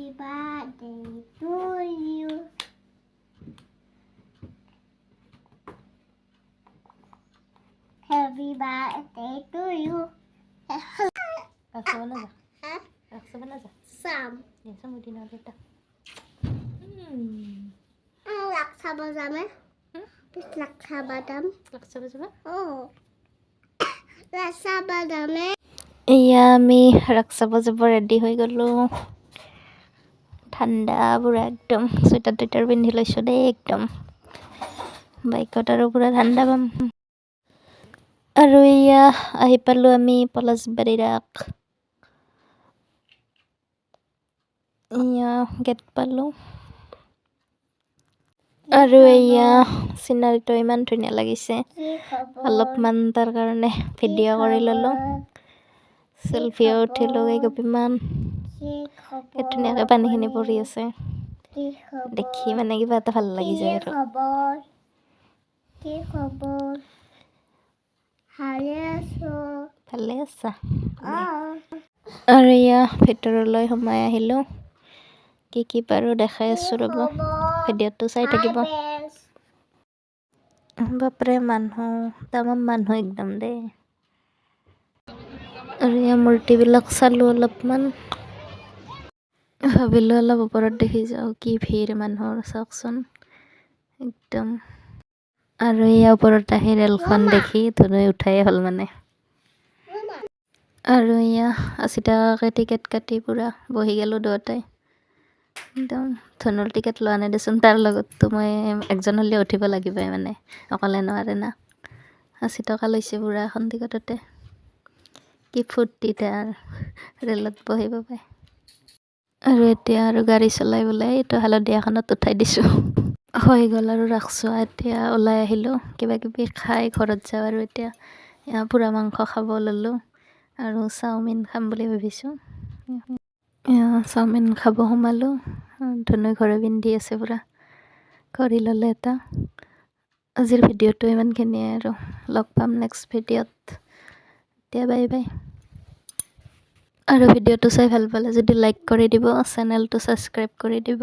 Birthday to you. Happy birthday to you. ৰাস চাব নাযা? ৰাস চাব নাযা? চাম। চাম দিনৰ এটা। ৰাস চাব যামে। ৰাস চাব যাম। ৰাস চাব যাবা? অঁ, ৰাস চাব যামে। এয়া আমি ৰাস চাব যাব ৰেডি হৈ গ'লোঁ। ঠাণ্ডা পূৰা একদম, চুৱেটাৰ টুৱেটাৰ পিন্ধি লৈছোঁ দেই একদম। বাইকত আৰু পূৰা ঠাণ্ডা পাম। আৰু এয়া আহি পালোঁ আমি পলাশবাৰী ৰাস। এয়া গেট পালোঁ। আৰু এয়া চিনাৰীটো ইমান ধুনীয়া লাগিছে। অলপমান তাৰ কাৰণে ভিডিঅ' কৰি ল'লোঁ, চেলফিও উঠিলোঁ কেইকপিমান। ধুনীয়াকৈ পানীখিনি পৰি আছে, দেখি মানে কিবা এটা ভাল লাগি যায়। আৰু কি খবৰ? ভালে আছো। ভালে আছা? আৰু এয়া ভিতৰলৈ সোমাই আহিলোঁ। কি কি পাৰোঁ দেখাই আছোঁ, ৰ'ব, ভিডিঅ'টো চাই থাকিব। বাপৰে, মানুহ, তামাম মানুহ একদম দেই। আৰু ইয়াৰ মূৰ্তিবিলাক চালোঁ অলপমান। ভাবিলোঁ অলপ ওপৰত দেখি যাওঁ। কি ভিৰ মানুহৰ চাওকচোন একদম। আৰু এয়া ওপৰত আহি ৰেলখন দেখি ধুনুৱে উঠাই হ'ল মানে। আৰু এয়া 80 টকাকৈ টিকেট কাটি পূৰা বহি গ'লোঁ দুয়োটাই একদম। ধনুৰ টিকেট লোৱা নাই দেচোন, তাৰ লগততো মই একজন হ'লেও উঠিব লাগিবই মানে, অকলে নোৱাৰে না। 80 টকা লৈছে পূৰা এখন টিকটতে। কি ফূৰ্তি তাৰ ৰেলত বহিব পায়। আৰু এতিয়া আৰু গাড়ী চলাই বোলে এইটো হালধীয়াখনত উঠাই দিছোঁ। হৈ গ'ল আৰু ৰাস চোৱা। এতিয়া ওলাই আহিলোঁ, কিবা কিবি খাই ঘৰত যাওঁ। আৰু এতিয়া পোৰা মাংস খাব ল'লোঁ আৰু চাওমিন খাম বুলি ভাবিছোঁ। চাওমিন খাব সোমালোঁ। ধুনুৱে ঘৰে পিন্ধি আছে, পূৰা কৰি ল'লে এটা। আজিৰ ভিডিঅ'টো ইমানখিনিয়ে আৰু লগ পাম নেক্সট ভিডিঅ'ত। এতিয়া বাই বাই। আৰু ভিডিঅ'টো চাই ভাল পালে যদি লাইক কৰি দিব, চেনেলটো ছাবস্ক্ৰাইব কৰি দিব।